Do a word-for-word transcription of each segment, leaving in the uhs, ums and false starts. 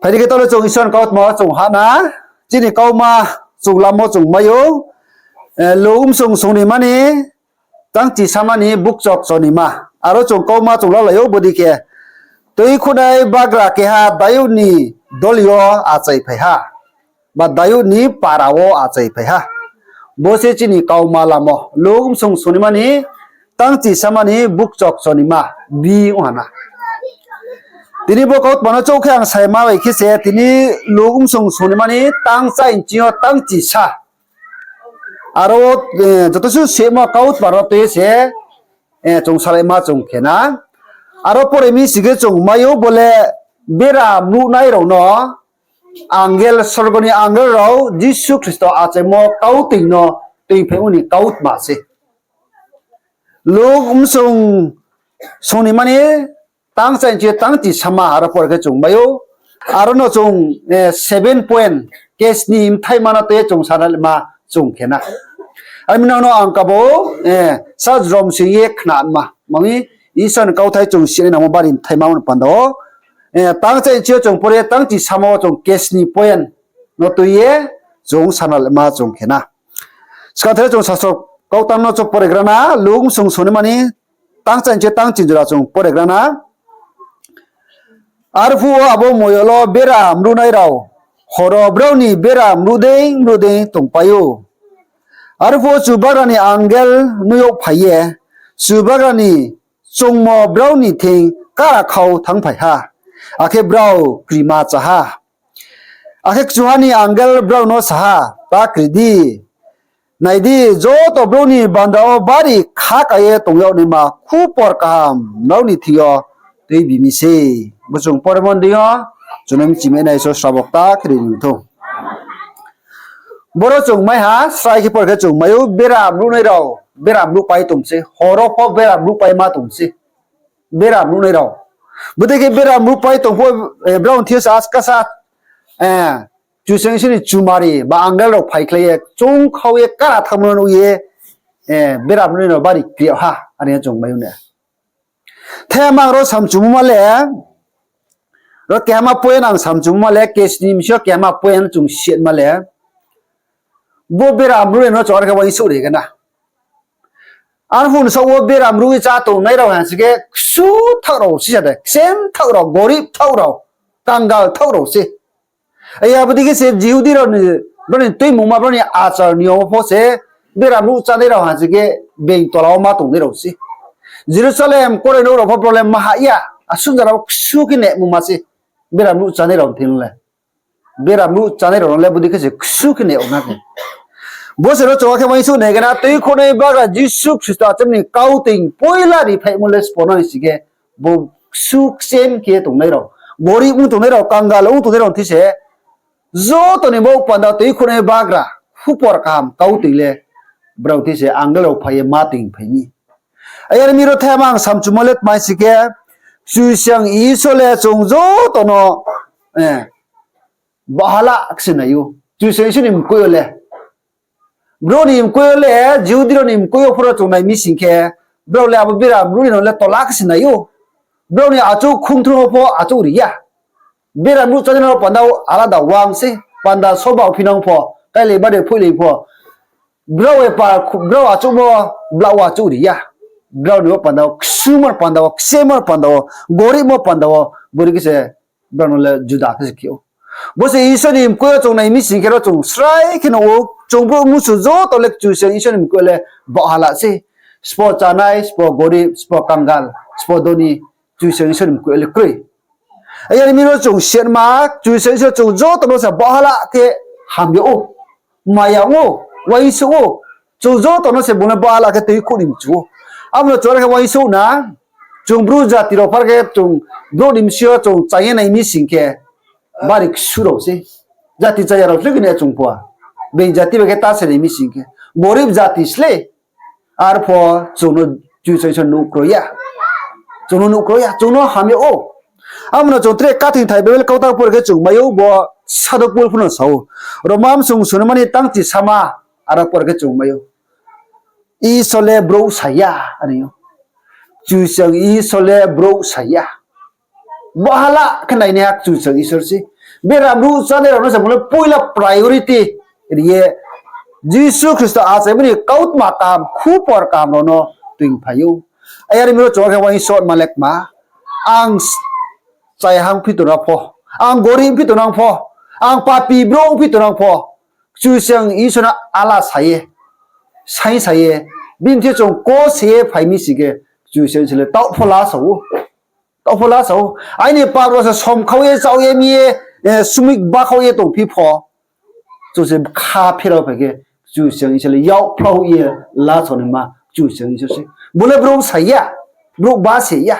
Phai di khe taoh le chung Isor ni kautma wo chung hahna, chini kauma chung lamo chung mai ou, Luk bsung sung ni mani tangchi sama ni bukchok chonima. Aro chung kauma chung lalai ou bodei khe, tuikhouhnai bagra keha Dayud ni doli yo achaiphai ha, ba Dayud ni para wo achaiphai ha. Bo se chini kauma lamo, Luk bsung sung ni mani tangchi sama ni bukchok chonima, bi ong ha na. Tini bo kautma no chouh khe ang saima bai khe se, tini Luk bsung sung ni mani tangchainchi yo tangchi sa. Aro, joto suh sehmo kautma no tui ye se, chung salaima chung khe na. Aro pore mi sing khe chung mai ou bo le bera mruhnai rao no angel, sorgo ni angel rao Jisu Khristo achaimo kautoing no tuiphaimo ni kautma se. Luk bsung sung ni mani tangchainchi tangchi sama aro pore khe chung mai ou. Aro no chung seven point, kesni bthaima no tui ye chung sanalma chung khe na. Are mi nang no ang kabo sa jrom sing ye khnama mami, Isor ni kauthai chung sinai nangmo bari bthaima no panda wo. Tangchainchi yo chung pore tangchi sama wo chung kesni point no tui ye chung sanalma chung khe na. Skang the chung sasro kautang no chung pore gra na, Luk bsung sung ni mani tangchainchi tangchi jora chung pore gra na. Arphuh wo abo moyol wo bera mruhnai rao hor wo brao ni bera mruh dei mruh dei tongpai ou. Arphuh wo Chubagra ni angel noi yag phai ye Chubagra ni choungmo brao ni thing kara khau thanngphai ha, akhe brao krima chá ha. Akhe kchuha ni angel brao no sa ha, Ta kri di, nai di, joto brouh ni bandra wo bari khaka ye tong yag naima khupor kaham nrao ni thing yo tuibi mi sei. Bo chung poremo ni deing yo chung no mchimai nai Isor srabo kta khe ri ni thou. Boro chung mai ha, srai khe pore khe chung mai ou, bera mruhnai rao bera mruhpai tong sei, hor wo pho bera mruhpaima tong sei. Bera mruhnai rao. Bodei khe bera mruhpai tong pho, brao ni thing yo se askasa Kchusoyang Isor ni chumari ba angel rao phaikhlai ye, choungkhau ye, kara thanngmo no nuh ye, bera mruhnai rao bari kri yag ha, are chung mai ou na. Themang ro samchumoma le, ro kehama point ang samchumoma le, kesni bsing yo kehama point chung sitma le, bo bera mruhnai no chung are khe uaingsouh ri khe na. Arphuh ni saoh wo bera mruh ye chá tongnai rao ha se khe ksu thaoh rao se sa de, kchem thaoh rao, gorib thaoh rao, kangal thaoh rao se. Aya bodei khe se Jihudi rao ni, brao ni tuimungma, brao ni achar niyom wo pho se bera mruh chánai rao ha se khe being tola wo ma tongnai rao se. Jerusalem korai nouh rao pho problem ma ha ya, asuh jora wo ksu khe nehmungma se bera mruh chánai rao thing le. Bera mruh chánai rao no le bodei khe se ksu khe neh ong na khe. Bo se ro chung akhe uaingsouh nai khe na, tuikhouhnai bagra Jisu Khristo acham ni kautoing poila riphaimo le sbo no hing si khe, bo ksu kchem khe tongnai rao, gorib ong tongnai rao, kangal ong tongnai rao thi se, joto ni bo panda tuikhouhnai bagra, khupor kaham kautoing le, brao thi se angel rao phai ye ma toingphai mi. Aya ni ro themang samchumo le tmai si khe, Kchusoyang Isor le chung joto no bahala khe se nai ou. Kchusoyang Isor ni mkoih yo le, brao ni mkoih yo le, Jihudi rao ni mkoih yo pho ro chung nai mi sing khe, brao le abo bera mruhnai no le tola khe se nai ou. Brao ni achouh khungthru wo pho achouh ri ya. Bera mruh chánai rao panda wo alada wang se, panda soba phinang pho, kailai bade phoilai pho, brao achouhmo blah wo achouh ri ya. Brao ni bo panda wo ksumor panda wo, ksemor panda wo, goribmo panda wo, bodei khe se brao no le juda khe se khe ou. Bo se Isor ni mkoih yo chung nai mi sing khe ro chung srai khe nuh ou, chung brouh mnusu joto le Kchusoyang Isor ni mkoih yo le bahala se. Sbo chánai, sbo gorib, sbo kangal, sbo doni, Kchusoyang Isor ni mkoih yo le kroi. Aya ni mi ro chung sitma, Kchusoyang Isor chung joto no se bahala khe ham yag ou, maya ong ou, uaingsouh ou. Chung joto no se bung le bahala khe tuikhouh ni mchu ou. Abo no chung are khe uaingsouh na, chung bru jati rao phar khe chung brouh ni bsing yo chung chá ye nai mi sing khe, bari ksu rao se. Jati chaya rao sle khe nai chung pho. Being jati bai khe ta se nai mi sing khe, gorib jati sle. Arpho chung no Kchusoyang Isor nuh kroi ya. Chung no nuh kroi ya, chung no ham yag ou. Abo no chung tre kathing thai Bible kautang pore khe chung mai ou, bo Sadhu Pol pho no sa ou. Roma bsung sung ni mani tangchi sama, aro pore khe chung mai ou. Isor le brouh sa ya, are ou. Kchusoyang Isor le brouh sa ya. Bahala khe nainaiha Kchusoyang Isor se. Beram ruh chánai rao no se bung le poila priority ri ye Jisu Khristo achaimo ni kautma kaham, khupor kaham rao no toingphai ou. Ayar mi ro chung khe uaingsouhma le kma, ang chaiha ongphi tongnang pho, ang gorib ongphi tongnang pho, ang papi brouh ongphi tongnang pho, Kchusoyang Isor no ala sa ye, saing sa ye, bini thing yo chung kose ye phai mi sing khe, Kchusoyang Isor le taoh pho la sa ou. Taoh pho la sa ou. Aini pap rao se somkhau ye, chau ye, mi ye, sumik bakhau ye tongphi pho, chung se kha pherao phai khe, Kchusoyang Isor le yakphla ye la sa naima Kchusoyang Isor se. Bo le brouh sa ya, brouh ba se ya.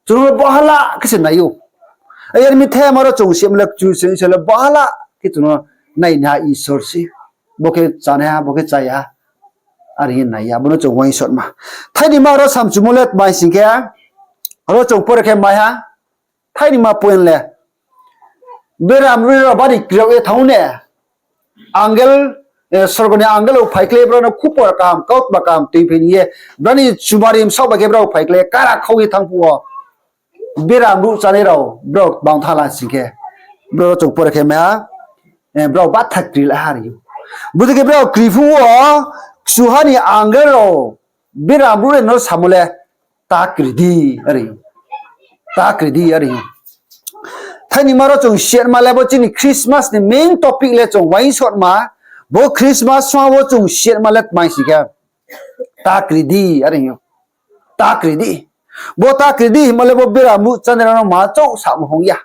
Chung no bahala khe se nai ou. Ayar mi thema ro chung sima le Kchusoyang Isor le bahala khe chung no nainaiha Isor se. Bo khe chánaiha, bo khe cháya. Are hing nai ya, bo no chung uaingsouhma. Thaini ma ro samchumo le tma sing khe, ro chung pore khe mai ha. Thaini ma point le, beram ruh rao bari kriao ye thanng ne. Angel, sorgo ni angel rao phaikhlai brao no khupor kaham, kautma kaham toingphai ni ye, brao ni chubari bsaoh bai khe brao phaikhlai kara khau ye thanng phuh wo, beram ruh chánai rao brao bang thanng la sing khe, brao ro chung pore khe mai ha, brao batha kri la ha ri ou. Bodei khe brao kri phuh wo, kchuha ni angel rao beram ruh rao no samo le, ta kri di, are Ta kri di, are ou. Thaini ma ro chung sima le bo chini Christmas ni main topic le chung uaingsouhma, bo Christmas song wo chung sima le tma sing khe, ta kri di, are ou. Ta kri di. Bo ta kri di hingmo le bo beram ruh chánai rao no ma chouh samo hong ya.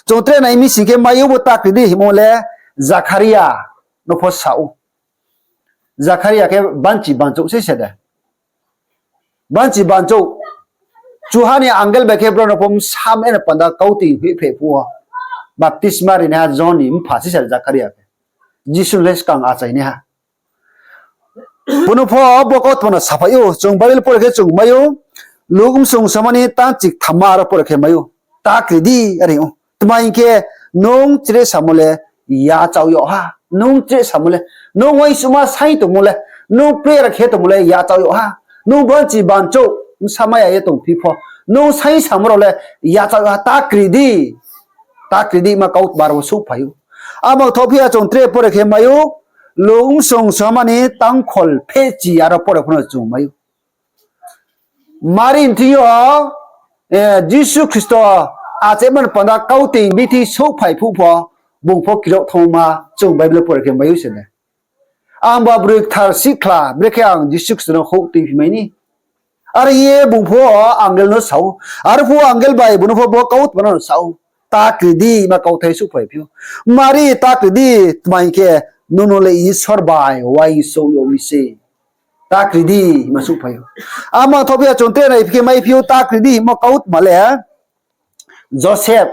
Chung tre nai mi sing khe mai ou bo ta kri di hingmo le Zakharia no pho sa ou. Zakharia khe banchi banchouh se se de. Banchi banchouh. Kchuha ni angel bai khe brao no pho bsa mai no panda kau toing hoihphaih phuh wo, baptisma rinaiha Johon ni mpha se se Zakharia khe. Jisu le skang achainaiha. Bo no pho bo kautma no saphai ou, chung Bible pore khe chung mai ou, Luk bsung soma ni tang chik thamma aro pore khe mai ou, ta kri di, are ou. Tma hing khe, nung chre samo le yachaoh yag ha, nung chre samo le, nung uaingsouhma saing tongmo le, nung prayer khe tongmo le yachaoh yag ha, nung banchi banchouh bsa mai ya ye tongphi pho, nung saing samo rao le yachaoh yag ha, ta kri di, ta kri di ma kautma aro souhphai ou. Abo thaoh phi ya chung tre pore khe mai ou, Luk bsung soma ni tangkhol phehchi aro pore pho no chung mai ou. Mari ni thing yo, Jisu Khristo achaimo ni panda kau toing bithi souhphai phuh pho, bung pho kri yag thanngma chung Bible pore khe mai ou se de. Ang ba broi kthar sihkhla, brekhe ang Jisu Khristo no houh toingphi mai ni. Are ye bung pho angel no sa ou. Arphuh angel bai bung no pho bo kautma no sa ou. Ta kri di ma kauthai souhphaiphi ou. Mari, ta kri di, tma hing khe, nung no le Isor bai uaingsouh yag mi se. Ta kri di ma souhphai ou. Abo thaoh phi ya chung tre nai phi khe maiphi ou ta kri di hingmo kautma le, Joseph,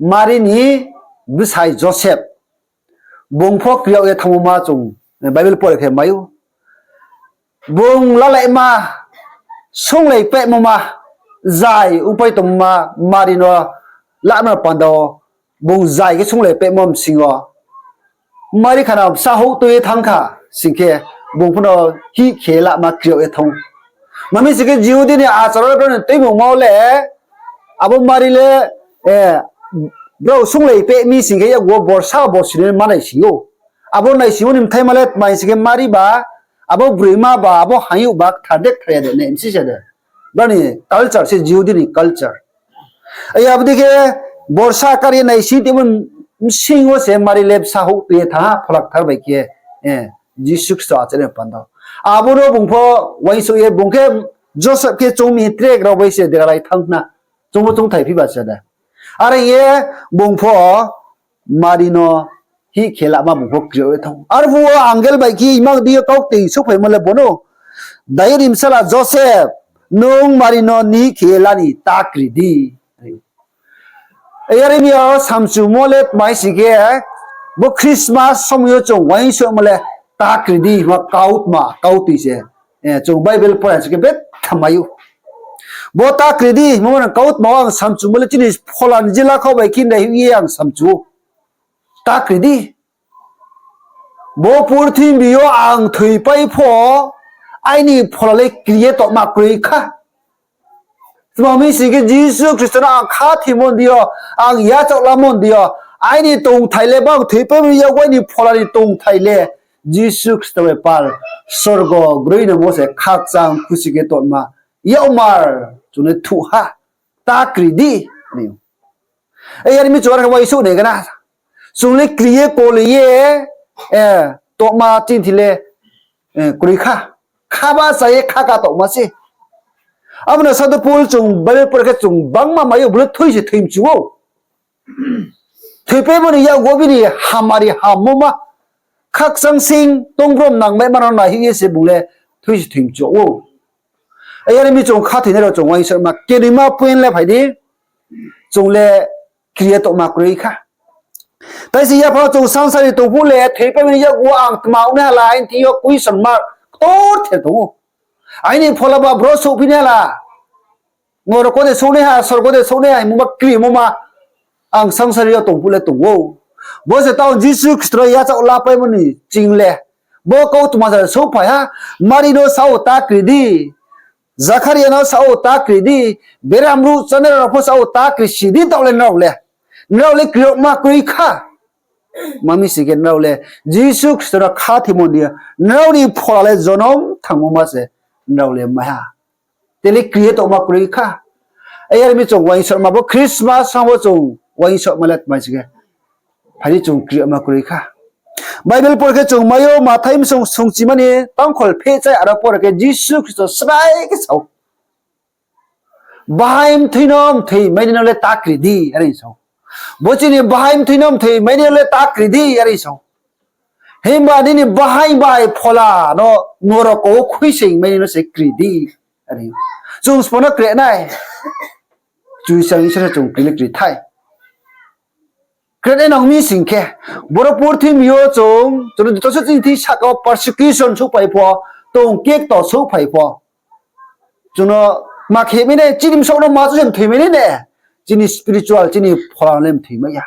Mari ni bsai Joseph, bung pho kri yag ye thanngmo ma chung Bible pore khe mai ou. Bung lalaima, sunglai pehmo ma, zai ongpai tongmo ma, Mari no lamo panda wo, bung zai khe sunglai pehmo bsing yo, Mari khana bsa houh tui ye thanng kha sing khe, bung pho no hih khe lama kri yag ye thanng ou. Mami sing khe Jihudi ni achar wo brao ni tuimungma wo le, abo Mari le, brao sunglai peh mi sing khe yakgu wo borsa borsi ni ma naising ou. Abo naisingmo ni bthaima le tma hing sing khe Mari ba, abo broima ba, abo hayouh ba kthar de kthar ya de nai bsi se de. Brao ni culture se Jihudi ni culture. Abo dei khe borsa kar ye naising tongmo bsing wo se Mari le bsa houh tui ye thanng ha, Phola Kthar bai khe, Jisu Khristo achaimo panda. Abo no bung pho uaingsouh ye bung khe Joseph khe chung mi tre rao bai se deralai thanng khna. Chung bo chung thai phi ba se de. Are ye bung pho Mari no hih khe lama bung pho kri yag ye thanng ou. Arphuh wo angel bai khe imang di yo kau toing souhphaimo le bo no, Dayud ni bsala Joseph, nung Mari no nihih khe la ni ta kri di. Yar mi yo samchumo le tma hing sing khe, bo Christmas somoi yo chung uaingsouhmo le ta kri di hingma kautma, kau tui se. Chung Bible pore sing khe betha mai ou. Bo ta kri di hingmo no kautma wo ang samchumo le chini phola ni jila khau bai khe nai hing ye ang samchu ou. Ta kri di. Bo purthimbi yo ang thoipai pho, aini phola le kri ye tongma kroi kha. Tma mi sing khe Jisu Khristo no ang khathoimo ni deing yo, ang yachaoh lamo ni deing yo, aini tongthai le, bang thoipaimo ni yakgu aini phola ni tongthai le Jisu Khristo bai pal sorgo groinamo se khakchang khusi khe tongma yakmar chung le thuh ha, ta kri di. Are mi chung are khe uaingsouh nai gana. Chung le kri ye koli ye tongma chini thing le kroi kha. Kha ba cha ye kha ka tongma se. Abo no Sadhu Pol chung Bible por khe chung bangma mai ou, bung le thui se thoi mchu ou. Thoipaimo ni yakgu bini hamari hammoma, khakchang sing tongbrom nangmaima no naihoih ye se bung le thui se thoi mchu ou. Are mi chung khathoinai rao chung uaingsouhma kenoima point le phai di, chung le kri ye tongma kroi kha. Tai se yapha chung sangsari tong phuh le thoipaimo ni yakgu ang tma ong nai ha la, aini thing yo question mark ktorther tong ou. Aini phola ba bro souhphi nai ha la, norok wo de souh nai ha, sorgo de souh nai ha hingmo ma krimo ma ang sangsari yo tong phuh le tong ou. Bo se taoh Jisu Khristo no yachaoh lapaimo ni ching le, bo kautma sa souhphai ha. Mari no sa ou, ta kri di. Zakharia no sa ou, ta kri di. Beram ruh chánai rao no pho sa ou, ta kri si di, taoh le nrao le, nrao le kri yagma kroi kha. Tma mi sing khe nrao le Jisu Khristo no khathoimo ni deing yo nrao ni phola le jonom thangmo ma se nrao le mai ha. Te le kri ye tongma kroi kha. Are mi chung uaingsouhma bo Christmas song wo chung uaingsouhma le tma sing khe, phai di chung kri yagma kroi kha. Bible por khe chung mai ou, Mathai bsung sungchima ni tangkhol phehchai aro por khe Jisu Khristo srai khe sa ou, bahai mthoi no mthoi mainai no le ta kri di, are sa ou. Bo chini bahai mthoi no mthoi mainai no le ta kri di, are sa ou. Himba nini bahai bai phola no norok wo khuisoing mainai no se kri di, are. Chung sbo no kre nai? Kchusoyang Isor se chung kri le kri thai. Kre nai nang mi sing khe, boro purthimbi yo chung, chung no joto se chini thing sahka wo persecution souhphai pho, tong kekto souhphai pho, chung no ma khe mi nai, chini bsaoh no ma chu se mthoi mai nai ne, chini spiritual, chini phola no le mthoi mai ya.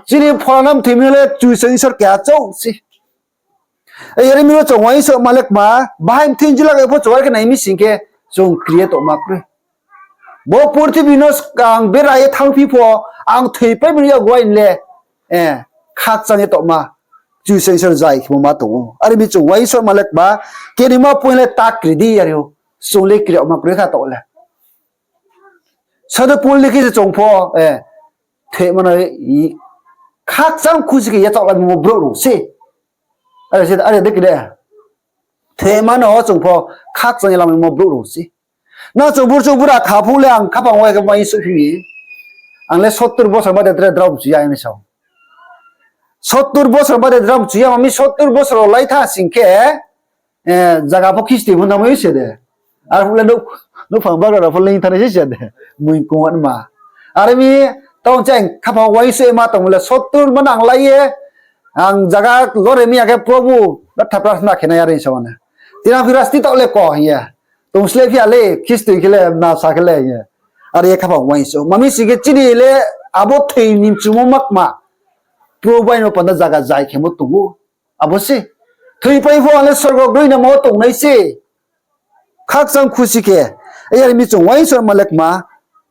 Chini phola no mthoi mai le Kchusoyang Isor keha chouh se. Are mi no chung uaingsouhma le kma, bahai mthoi jila khe pho chung are khe nai mi sing khe, chung kri ye tongma kroi. Bo purthimbi no ang bera ye thanngphi pho, ang thoipaimo ni yakgu aini le khakchang ye tongma Kchusoyang Isor zai khemo ma tong ou. Are mi chung uaingsouhma le kma, kenoima point le ta kri di, are ou. Chung le kri yagma kroi kha taoh le. Sadhu Pol ni khe se chung pho, thoima no khakchang khusi khe yachaoh lamaimo brouh rao se. Are de khe de. Thoima no chung pho khakchang ye lamaimo brouh rao se. Nang chung bur chung bura kha phuh le ang khaphang wai khe uaingsouhphi mi. Ang le sottur bosor bade tre drao mchu ya hing sao. Sottur bosor bade drao mchu ya, ma mi sottur bosor rao lai tha sing khe, zaga pho khisti pho nangmai se de. Arphuh le nouhphang bagra rao pho leing thanngnai se se de. Mui kongma. Are mi, taoh chang khaphang uaingsouh ma tongmo le sottur manang lai ye, ang zaga lore mi ya khe Probu, betha prarthana khe nai are sao na. Tinang phi rasti taoh le ko hing ye. Tong sle phi ya le, khisti khe le, nasa khe le hing ye. Are ye khaphang uaingsouh. Ma mi sing khe chini le abo thoi ni mchumo ma kma. Probu aini panda zaga zai khemo tong ou. Abo se. Thoipai pho ang le sorgo groinamo tongnai se. Khakchang khusi khe, are mi chung uaingsouhma le kma,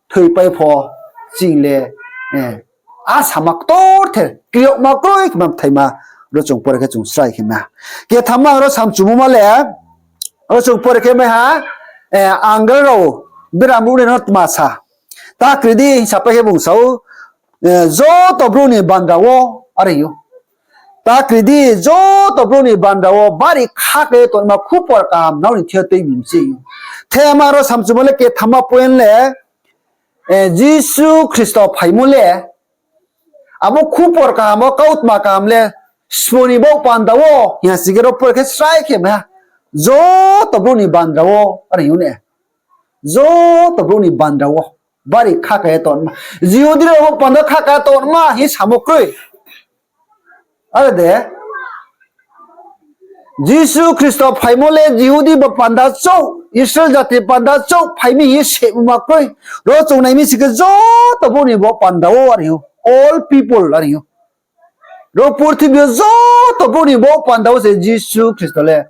thoipai pho ching le, a sama ktorther, kri yagma kroi khe ma mthaima, ro chung pore khe chung srai khe ma. Kethamma ro samchumoma le, ro chung pore khe mai ha, angel rao, bera mruh ni no tma sa. Ta kri di hing sapai khe bung sa ou, joto brouh ni bandra wo, are ou. Ta kri di, joto brouh ni bandra wo bari kha khe tongma khupor kaham nrao ni thing yo tuibi mi se ou. Thema ro samchumo le kethamma point le, Jisu Khristo phaimo le, abo khupor kaham wo kautma kaham le, sbo ni baoh panda wo hing ya sing khe ro pore khe srai khe ma. Joto brouh ni bandra wo, are ou ne. Joto brouh ni bandra wo bari kha khe tongma. Jihudi rao bo panda kha khe tongma hing samo kroi. Are de, Jisu Khristo phaimo le Jihudi bo panda chouh, Israel jati panda chouh phai mi hing se ma kroi. Ro chung nai mi sing khe joto brouh ni bo panda wo are ou, all people are ou. Ro purthimbi yo joto brouh ni bo panda wo se Jisu Khristo le,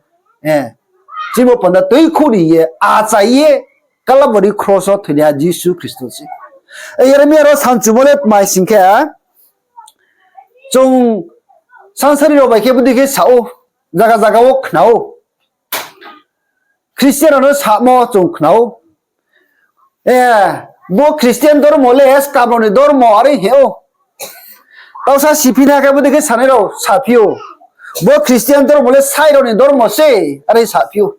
chini bo panda tuikhouh ni ye, achai ye, Kalabari kros wo thoinaiha Jisu Khristo se. Yar mi aro sanchumo le tma hing khe, chung sangsari rao bai khe bodei khe sa ou, zaga zaga wo khna ou. Christian rao no samo chung khna ou. Bo Christian dormo le skam rao ni dormo are hing ou. Tausa siphi na khe bodei khe sanai rao saphi ou. Bo Christian dormo le sai rao ni dormo se, are saphi ou.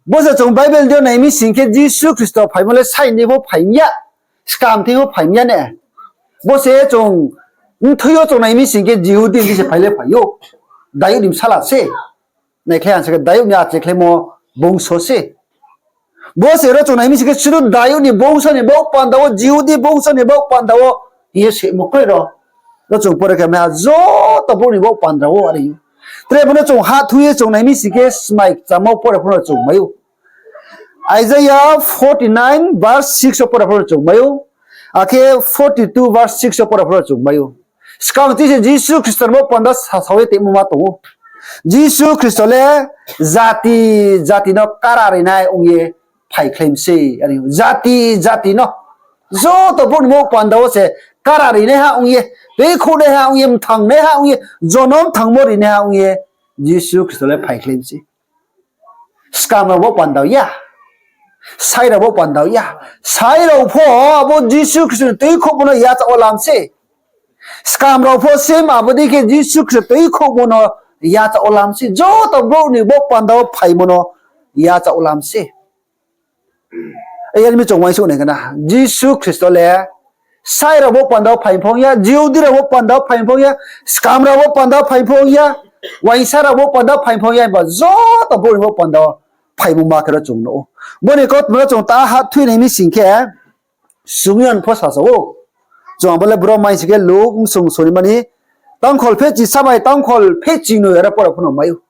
Bo se chung Bible deing yo nai mi sing khe Jisu Khristo phaimo le sai ni pho phai mi ya, skam thing pho phai mi ya ne. Bo se chung mthoi yo chung nai mi sing khe Jihudi ni se phai le phai ou. Dayud ni bsala se. Naikhlai ang sa khe Dayud ni achekhlaimo bongso se. Bo se ro chung nai mi sing khe sudu Dayud ni bongso ni baoh panda wo, Jihudi bongso ni baoh panda wo hing ye se mukhlai ro. Ro chung pore khe maiha joto brouh ni baoh panda wo are. Tre bo no chung hahthu ye chung nai mi sing khe smai kchamo pore pho no chung mai ou. Isaiah forty nine verse six wo pore pho no chung mai ou. Akhe forty two verse six wo pore pho no chung mai ou. Skang chini se Jisu Khristo ni baoh panda sasao ye tongmo ma tong ou. Jisu Khristo le jati jati no kara rinai ong ye phaikhlai mi se. Jati jati no, joto brouh ni baoh panda wo se kara rinaiha ong ye, tuikhouhnaiha ong ye, mthangnaiha ong ye, jonom thangmo rinaiha ong ye Jisu Khristo le phaikhlai mi se. Skam rao bo panda ya, sai rao bo panda ya. Sai rao pho abo Jisu Khristo ni tuikhouhmo no yachaoh wo lam se. Skam rao pho same abo dei khe Jisu Khristo tuikhouhmo no yachaoh wo lam se. Joto brouh ni baoh panda wo phaimo no yachaoh wo lam se. Yar mi chung uaingsouh nai khe na, Jisu Khristo le sai rao bo panda wo phai phong ya, Jihudi rao bo panda wo phai phong ya, skam rao bo panda wo phai phong ya, uaingsa rao bo panda wo phai phong ya, himba joto brouh ni bo panda wo phaimo ma khe ro chung nuh ou. Bo ni kautma no chung ta hahthui nai mi sing khe, Sumion pho sasa ou. Chung abo le bro mai sing khe Luk bsung soni mani tangkhol phehchi sa bai tangkhol phehchi noi aro pore pho no mai ou.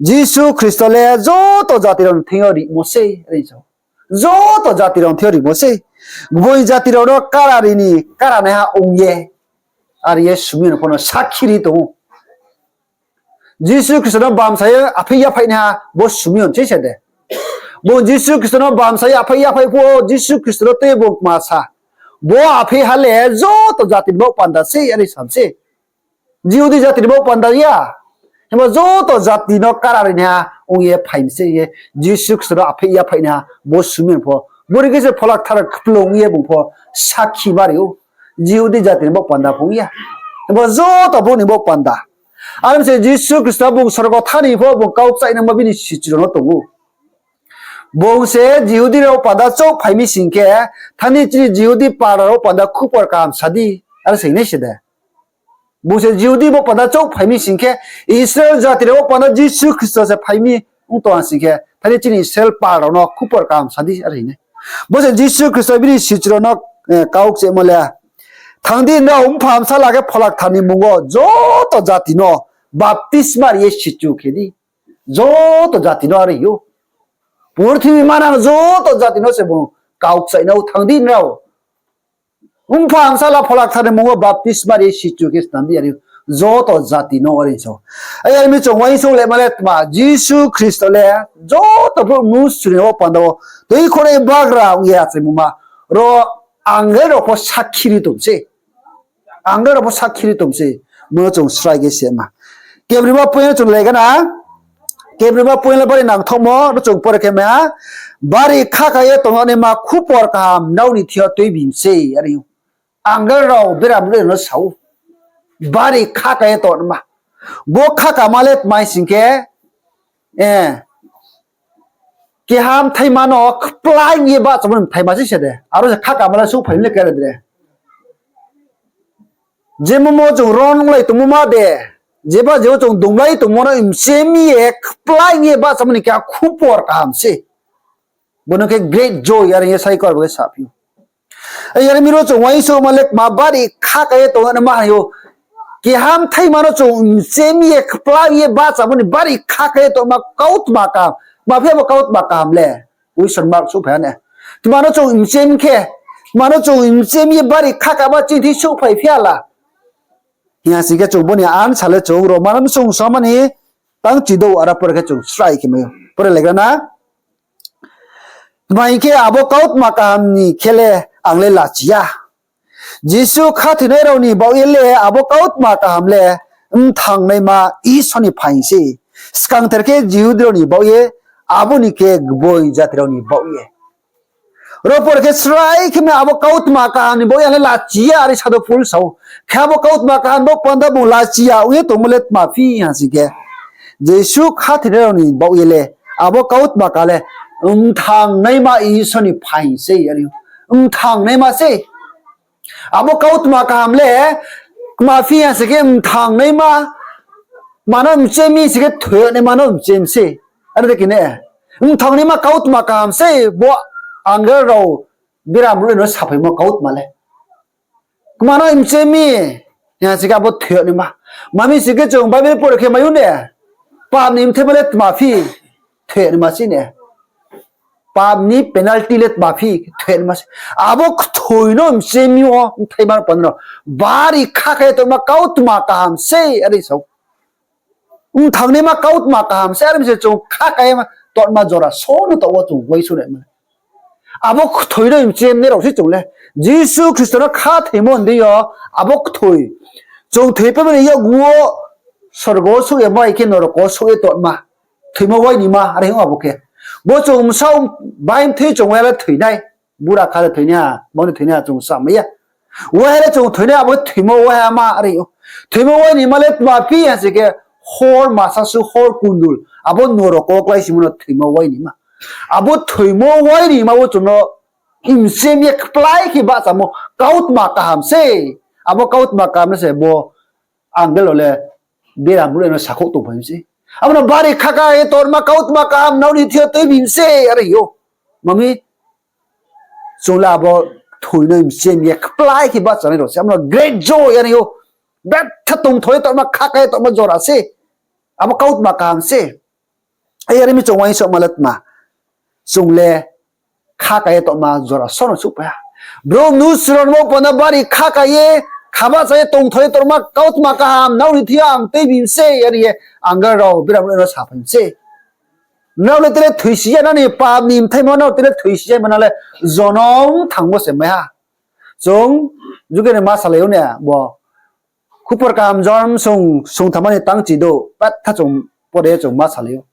Jisu Khristo le joto jati rao ni thing yo rimo se, are sa ou. Joto jati rao ni thing yo rimo se. Gboi jati rao no kara ri ni, kara naiha ong ye, are ye Sumion pho no sakhi ri tong ou. Jisu Khristo no bamsa ye aphei yaphaih naiha bo Sumion se se de. Bung Jisu Khristo no bamsa ye aphei yaphaih phuh wo Jisu Khristo no tui bung kma sa. Bo aphei ha le joto jati ni baoh panda se, are sa mi se. Jihudi jati ni baoh panda ya. Himba joto jati no kara ri naiha ong ye phai mi se ye Jisu Khristo no aphei yaphaih naiha bo Sumion pho. Bori khe se Phola Kthar kplung ye bung pho sakhi ma ri ou. Jihudi jati ni baoh panda pho ong ya. Himba joto brouh ni baoh panda. Are mi se Jisu Khristo bung sorgo thanng ni pho bung kau kchaih nangma bini sichu rao no tong ou. Bung se Jihudi rao panda chouh phai mi sing khe, thani chini Jihudi para rao panda khupor kaham sa di, are se nai se de. Bung se Jihudi bo panda chouh phai mi sing khe, Israel jati rao bo panda Jisu Khristo se phai mi ong tong ha sing khe, thani chini Israel para rao no khupor kaham sa di, are hing nai. Bo se Jisu Khristo bini sichu rao no, eh, kau kchaihmo le, Thanng di, nrao mpha bsala khe Phola Kthar ni mmung wo joto jati no baptisma ri ye sichu khe di. Joto jati no are hing ou. Purthimbi manang joto jati no se bung kau kchaih na ou, thanng di nrao. Mpha bsala Phola Kthar ni mmung wo baptisma ri sichu khe snam di, are joto jati no are sa ou. Are mi chung uaingsouh le ma le tma, Jisu Khristo le joto brouh mnusu ni bo panda wo tuikhouhnai bagra ong ye achaimo ma. Ro angel rao pho sakhi ri tong se. Angel rao pho sakhi ri tong se. Bo no chung srai khe se ma. Kebrima point no chung le gana. Kebrima point le bari nangthaohmo, no chung pore khe ma ha. Bari khaka ye tongnaima khupor kaham nrao ni thing yo tuibi mi se, are ou. Angel rao bera mle no sa ou. Bari khaka ye tongnaima. Bo khakama le tma hing sing khe, eh, keha bthaima no kplái ye bahchamo ni bthaima se se de. Aro se khakama le souhphai mi le kere de. Je momo chung ron onglai tongmo ma de, jeba jeo chung dunglai tongmo no mchem ye kplái ye bahchamo ni keha khupor kaham se. Bo no khe great joy are ye sai kor bo khe saphi ou. Are mi ro chung uaingsouhma le kma bari khaka ye tongnaima hai ou. Keha bthaima no chung mchem ye kplái ye bahchamo ni bari khaka ye tongma kautma kaham. Ma phi abo kautma kaham le. Question mark souhphai ha ne. Tma no chung mchem khe, tma no chung mchem ye bari khakama chini thing souhphai phi ha la. Hing ya sing khe chung bo ni answer le chung Roman bsung somani tang chidouh aro pore khe chung srai khe mai ou. Pore legra na. Tma hing khe, abo kautma kaham ni khe le ang le lachi ya. Jisu khathoinai rao ni baoh ye le abo kautma kaham le mthangnaima Isor ni phaing sei. Skangther khe Jihudi rao ni baoh ye, abo ni khe gboi jati rao ni baoh ye. Ro por khe srai khe ma abo kautma kaham ni baoh ye ang le lachi ya, are Sadhu Pol sa ou. Khe abo kautma kaham bo panda bung lachi ya ong ye tongmo le tma phi ha sing khe, Jisu khathoinai rao ni baoh ye le abo kautma kaham le mthangnaima Isor ni phaing sei, are mthangnaima sei. Abo kautma kaham le tma phi ha sing khe, mthangnaima, tma no mche mi sing khe, thoi yag naima no mche mi sei. Are de khe ne, mthangnaima kautma kaham sei bo angel rao biram ruh no saphaimo kautma le. Tma no mche mi ha sing khe, abo thoi yag naima. Tma mi sing khe, chung Bible pore khe mai ou ne, pap ni mthaima le tma phi, thoi yag naima sei ne. Pap ni penalty le tma phi, thoi yag naima sei. Abo kthoi no mche mi wo mthaima panda no bari khakha ye tongma kautma kaham sei, are sa ou. Mthangnaima kautma kaham sei, are mi se chung khakha ye tongma jora so no taoh wo chung uaingsouh nai ma. Abo kthoi no mche mi nai rao sei chung le. Jisu Khristo no khathoimo deing yo, abo kthoi, chung thoipaimo ni yakgu wo sorgo wo souh ye bai khe norok wo souh ye tongma, thoimo uainima, are ong abo khe. Bo chung bsaoh bai mthoi chung waiha le thoi nai. Bura kha le thoi nai ha, bo ni thoi nai ha chung samai ya. Waiha le chung thoi nai, abo thoimo waiha ma, are ou. Thoimo uainima le tma phi ha sing khe, hor masa su hor kundul, abo norok wo kláisimo no thoimo uainima. Abo thoimo uainima wo chung no mche mi ye kplái khe bahchamo kautma kaham sei. Abo kautma kaham no se bo angel rao le biram ruh no sakhouh tongphai mi sei. Abo no bari khakha ye tongma kautma kaham nrao ni thing yo tuibi mi sei, are hing ou. Tma mi, chung le abo kthoi no mche mi ye kplái khe bahchanai rao sei. Abo no great joy, are hing ou. Betha tongthoi ye tongma, khakha ye tongma jora sei. Abo kautma kaham sei. Are mi chung uaingsouhma le tma, chung le khakha ye tongma jora so no souhphai ha. Brouh mnusu rao no bo panda bari khakha ye, kha bahcha ye tongthoi ye tongma kautma kaham nrao ni thing yo ang tuibi mi sei, are ye angel rao biram ruh no saphai mi sei. Nrao le tre thoisi ya, nrao ni pap ni mthaima nrao tre thoisi ya, ma nrao le jonom thangmo se mai ha. Chung juge ni ma salai ou ne bo. Khupor kaham Johon sung, sung thamma ni tangchi douh, petha chung pore chung ma salai ou.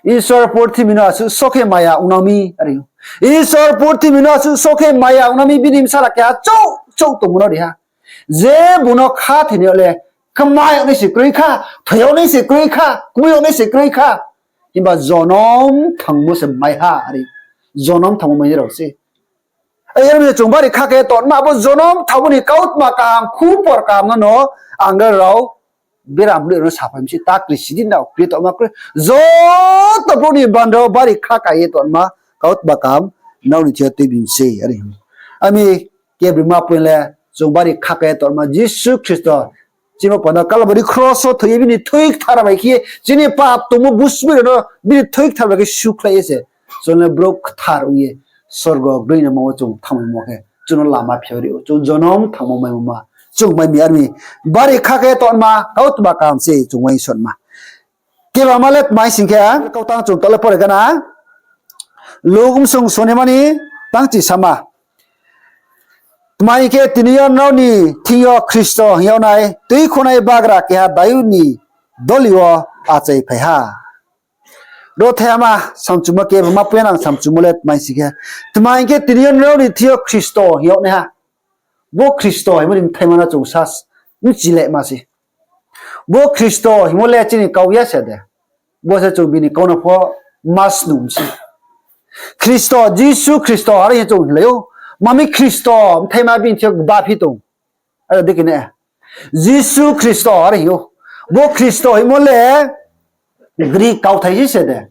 Isor purthimbi no asuh so khe maya ongnang mi, are ou. Isor purthimbi no asuh so khe maya ongnang mi, bini bsala keha chouh chouh tongmo no ri ha. Je bung no khathoinai yo le kma yag nai se kroi kha, thoi yag nai se kroi kha, kmoi yag nai se kroi kha. Himba jonom thangmo se mai ha, are. Jonom thangmo mai nai rao sei. Are mi chung bari khakha ye tongma, abo jonom thangmo ni kautma kaham, khupor kaham no no angel rao biram ruh no saphai mi sei, ta kri sidi nrao kri tongma kroi. Joto brouh ni bandra wo bari khakha ye tongma kautma kaham nrao ni thing yo tuibi mi sei, are. Ami kebrima point le chung bari khakha ye tongma Jisu Khristo chini panda Kalbari kros wo thoi ye bini thoi kthar bai khe chini pap tongmo busmoi rao no bini thoi kthar bai khe sukhlai ye se chung le brouh kthar ong ye sorgo groinaima wo chung thanngmaimo khe chung no lama phiyag ri ou, chung jonom thangmo maimo ma chung mai mi. Are mi bari khakha ye tongma kautma kaham se chung uaingsouhma. Kebama le tma hing sing khe, kautang chung tole pore gana. Luk bsung sonima ni tangchi sama. Tma hing khe, tini yo nrao ni thing yo Khristo hing yag nai tuikhonai bagra keha Dayud ni doli wo achaiphai ha. Ro thaiha ma samchumo, kebama point ang samchumo le tma hing sing khe, tma hing khe, tini yo nrao ni thing yo Khristo hing yag naiha. Bo Khristo hingmo ni bthaima no chung sa bchi le ma se. Bo Khristo hingmo le chini kau ya se de. Bo se chung bini kau no pho ma snung mi se. Khristo, Jisu Khristo are hing chung hinglai ou. Mami Khristo bthaima bini thing yo gbaphi tong. Are dei khe ne. Jisu Khristo are hing ou. Bo Khristo hingmo le Greek kauthai se se de.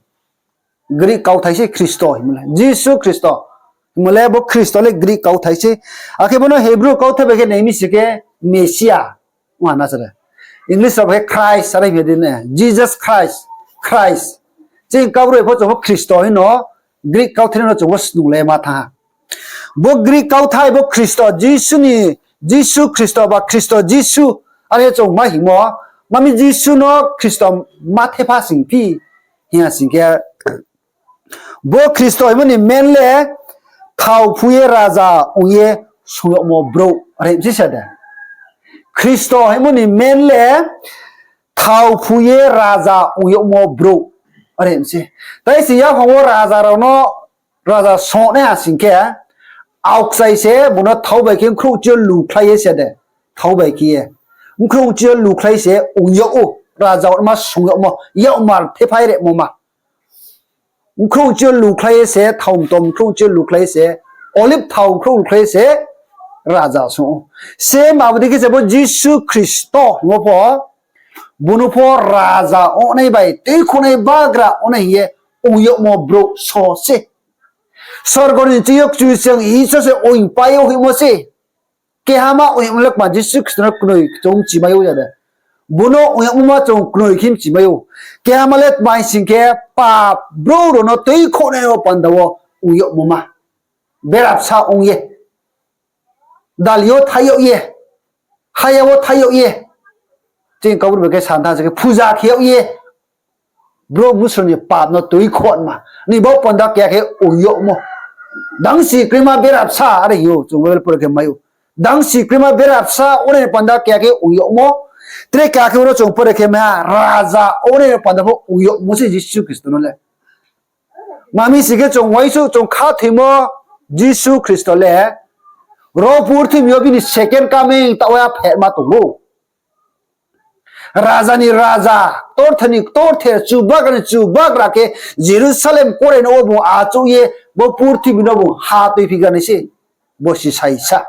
Greek kauthai se Khristo hingmo le. Jisu Khristo hingmo le bo Khristo le Greek kauthai se. Akhe bo no Hebrew kauthai bai khe nai mi se khe Mesia. Ong ha na sare. English rao bai khe Christ are hing di ne. Jesus Christ. Christ. Chini kau rao pho chung bo Khristo hing no Greek kauthai no chung bo snung le ma thanng ha. Bo Greek kauthai bo Khristo, Jisu ni, Jisu Khristo ba Khristo Jisu, are chung ma hingmo, mami Jisu no Khristo ma thepha sing phi, hing ya sing khe, Bo Khristo hingmo ni men le thao phu ye raja ong ye sung yagmo brouh, are hing se sa de. Khristo hingmo ni men le thao phu ye raja ong yagmo brouh, are hing se. Tai se yaphang wo raja rao no raja song nai ha sing khe, aokchai se bung no thao bai khe bkhrouh chi yo lukhlai ye se de, thao bai khe ye bkhrouh chi yo lukhlai se ong yag ou, raja ongma sung yagmo, yakmar thephai remo ma. Bkhrouh chi yo lukhlai ye se, thao mtom bkhrouh chi yo lukhlai ye se, olive thao bkhrouh lukhlai ye se raja song ou. Same abo dei khe se bo Jisu Khristo hingmo pho, bung no pho raja ongnai bai tuikhouhnai bagra ongnai hing ye ong yagmo brouh so se. Sorgo ni ching yo Kchusoyang Isor se oingpai yo hoihmo se. Kehama ong yagmo le kma Jisu Khristo no knoi chung chimai ou ya de. Bung no ong yagmo ma chung knoi khe chimai ou. Kehama le tma hing sing khe, pap brouh rao no tuikhouhnai yo panda wo ong yagmo ma. Berabsa ong ye, dali yo thaih yag ye, haya wo thaih yag ye, chini Kaubru bai khe santha se khe phuja khe yag ye, brouh mnusu ni pap no tuikhouhma ni bo panda keha khe ong yagmo. Dangsi kroima berabsa are hing ou, chung Bible pore khe mai ou. Dangsi kroima berabsa ongnai ni panda keha khe ong yagmo. Tre keha khe oro chung pore khe mai ha, raja ongnai ni panda pho ong yagmo se Jisu Khristo no le. Tma mi sing khe chung uaingsouh chung khathoimo Jisu Khristo le ro purthimbi yo bini second coming taoh wo ya phehma tong ou. Raja ni raja, ktorther ni ktorther, chubagra ni chubagra khe Jerusalem korai no wo bung achouh ye bo purthimbi no bung ha tuiphi ganai se, bo si saisa.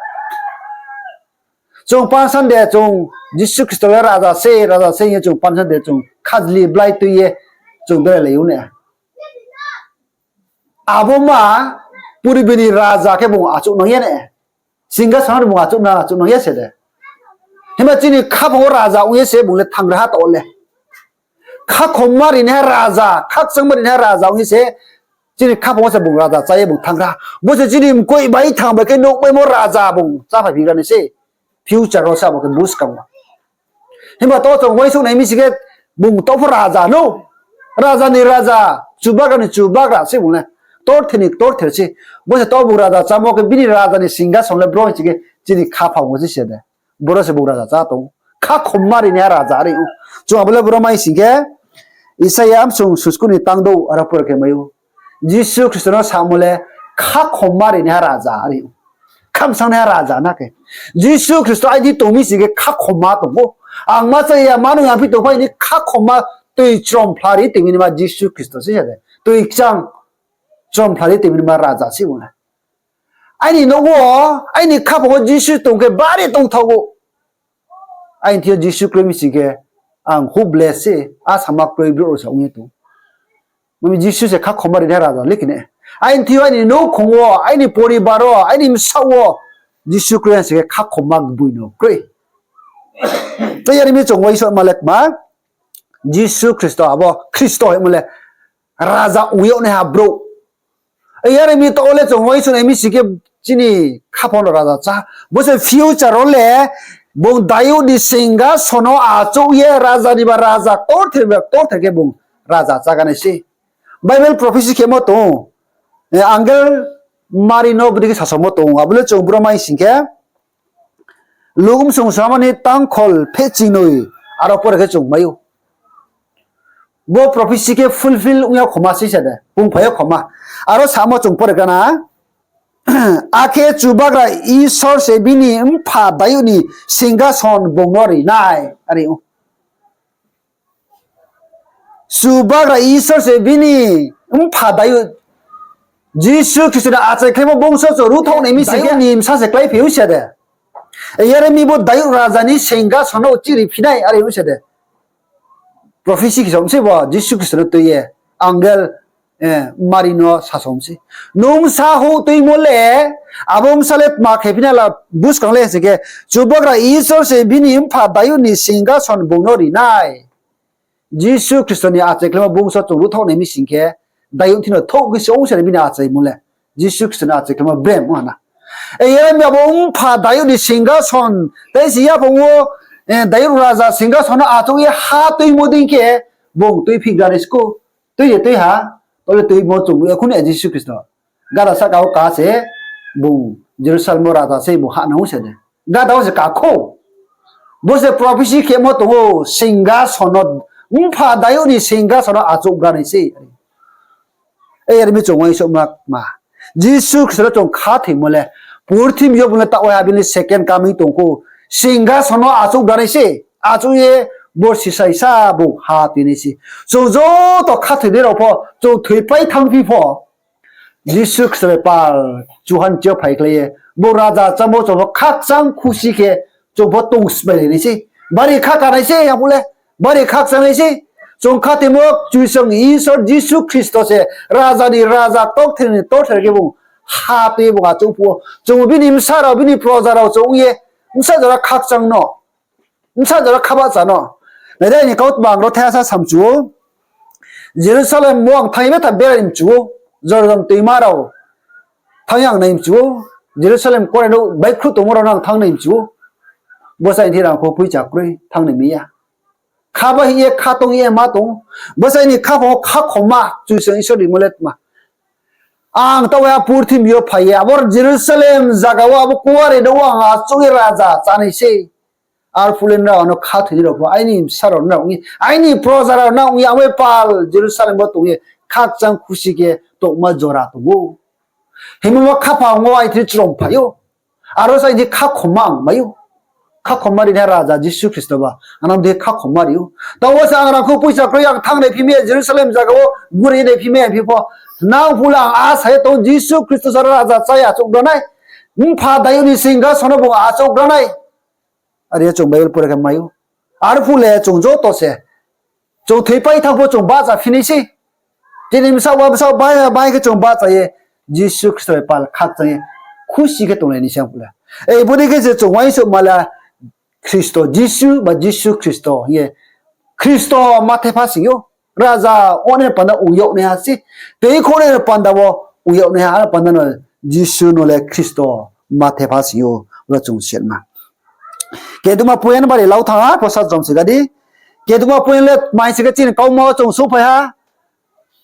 Chung Palm Sunday chung Jisu Khristo le raja se, raja se hing ye chung Palm Sunday chung khajli blai tui ye chung berai lai ou ne. Abo ma purbi ni raja khe bung achouh nang ya ne. Singhason no bung achouh nang, achouh nang ya se de. Himba chini khaphang wo raja ong ye se bung le thannggraha taoh le. Khakhomma rinaiha raja, khakchangma rinaiha raja ong ye se chini khaphang wo se bung raja chá ye bung thannggraha. Bo se chini mkoih bai thang bai khe nuhmaimo raja bung cháphaiphi ganai se. Future wo se abo khe buskang wo. Himba to chung uaingsouh nai mi sing khe bung to pho raja no. Raja ni raja, chubagra ni chubagra se bung le. Ktorther ni ktorther se. Bo se to bung raja chámo khe bini raja ni singhason le bro hing sing khe chini khaphang wo se se de. Boro se bung raja chá tong ou. Khakhomma rinaiha raja are ou. Chung abo le boro mai sing khe Isaia bsung susku ni tangdouh aro pore khe mai ou. Jisu Khristo no samo le khakhomma rinaiha raja are ou. Khamsangnaiha raja na khe. Jisu Khristo aini tong mi sing khe khakhomma tong ou. Ang ma cha ya, ma nung ya phi tong pha, aini khakhomma tui chromphla ri tong mi ni ma Jisu Khristo se ya de. Tui kchang chromphla ri tong mi ni ma raja se bung le. Aini nouh wo, aini khaphang wo Jisu tong khe bari tongthaoh ou. Aini thing yo Jisu kroi mi sing khe ang hopeless se, asama kroi brouh rao se ong ye tong. Mami Jisu se khakhomma rinaiha raja le khe ne. Aini thing yo, aini nouhkhong wo, aini poribar wo, aini bsaoh wo Jisu kroi ha sing khe khakhomma gboi no kroi. Tei yar mi chung uaingsouhma le kma, Jisu Khristo abo Khristo hingmo le raja ong yag naiha brouh. Yar mi taoh wo le chung uaingsouh nai mi sing khe chini khaphang no raja chá. Bo se future wo le bung Dayud ni singhason no achouh ye raja ni ba raja ktorther ba ktorther khe bung raja chá ganai se. Bible prophecy khemo tong ou. Angel Mari no bodei khe sasaomo tong ou. Abo le chung bro mai sing khe Luk bsung samo ni tangkhol phehchingnoi aro pore khe chung mai ou. Bo prophecy khe fulfill ong ya khoma se sa de, pungphai ya khoma. Aro samo chung pore gana, akhe Chubagra Isor se bini mpha Dayud ni singhason bung no ri nai, are ou. Chubagra Isor se bini mpha Dayud, Jisu Khristo ni achaikhlaimo bongso chung ruthaoh nai mi sing khe, Dayud ni bsa se kláiphi ou se de. Yar mi bo Dayud raja ni singhason no chiri phi nai, are ou se de. Prophecy khe som se bo Jisu Khristo no tui ye, angel Mari no sasom se. Nung bsa houh tuimo le, abo bsa le tma khe phi nai la buskang le sing khe, Chubagra Isor se bini mpha Dayud ni singhason bung no ri nai. Jisu Khristo ni achaikhlaimo bongso chung ruthaoh nai mi sing khe, Dayud thing no thouh khe se ong se bini achaimo le. Jisu Khristo ni achaikhlaimo brem ong ha na. Yar mi abo mpha Dayud ni singhason, tei se yaphang wo, Dayud raja singhason no achouh ye ha tuimo dei khe, bung tuiphi gra nai skou, tui ye tui ha, Tole tuimo chung nuh ya khou ni Jisu Khristo. Gada sahka wo ka se, bung Jerusalem wo raja se bung hah nang ou se de. Gada wo se ka khou. Bo se prophecy khemo tong ou, singhasono, mpha Dayud ni singhasono achouhgra nai se. Are mi chung uaingsouhma ma. Jisu Khristo no chung khathoimo le, purthimbi yo bung le taoh wai ha bini second coming tong khou. Singhasono achouhgra nai se. Achouh ye borsi saisa bung ha tui nai se. Chung joto khathoinai rao pho, chung thoipai thanngphi pho, Jisu Khristo bai pal chuhan chi yo phaikhlai ye, bo raja chámo chung pho khakchang khusi khe chung pho tongsmailai nai se. Bari khaka nai se, yangphuh le. Bari khakchang nai se. Chung khathoimo Kchusoyang Isor Jisu Khristo se raja ni raja, ktorther ni ktorther khe bung ha tui ye bung achouh phuh wo. Chung bini bsa rao, bini proja rao chung ong ye, bsa jora khakchang no, bsa jora khabahcha no. Nai di, aini kautma ang ro thaiha sa samchu ou. Jerusalem wo ang thanng ye betha berai mchu ou. Jordan toima rao thanng ye ang nai mchu ou. Jerusalem kore no baihkhruh tongmo rao no ang thanng nai mchu ou. Bo saini thing rang kho poicha kroi thanng nai mi ya. Kha bahing ye, kha tong ye ma tong ou. Bo saini khaphang wo khakhoma Kchusoyang Isor rimo le tma. Ang taoh wai ha purthimbi yo phai ye, abo Jerusalem zaga wo abo kuari no ang achouh ye raja chá nai se. Arphuh le nrao ano khathoinai rao pho, aini bsa rao nrao ong ye, aini proja rao nrao ong ye, ang bai pal Jerusalem wo tong ye khakchang khusi khe tongma jora tong ou. Himba khaphang wo aini thing chrom phai ou. Aro saini khakhoma ang mai ou. Khakhoma rinaiha raja Jisu Khristo ba ano dei khakhoma ri ou. Taoh wo se ang rang kho poicha kroi ang thanng nai phi mi ya Jerusalem zaga wo guri nai phi mi ya phi pho. Nang phuh le ang asa ye tong ou Jisu Khristo se raja chá ye achouhgra nai. Mpha Dayud ni singhasono bung achouhgra nai. Are ye chung Bible pore khe mai ou. Arphuh le chung joto se, chung thoipai thanng pho chung bahcha phi nai se. Chini bsa wo bsa bai, bai khe chung bahcha ye, Jisu Khristo bai pal khakchang ye, khusi khe tonglai nai se ang phuh le. Ei, bodei khe se chung uaingsouhma le, Khristo Jisu ba Jisu Khristo hing ye, Khristo ma thepha sing ou. Raja ongnai panda ong yag naiha se. Tuikhouhnai panda wo ong yag naiha, aro panda no Jisu no le Khristo ma thepha sing ou, ro chung siatma. Keduma point bari lau thanng ha, pho sa jom se ga di. Keduma point le tma hing se khe chini kauma wo chung souhphai ha.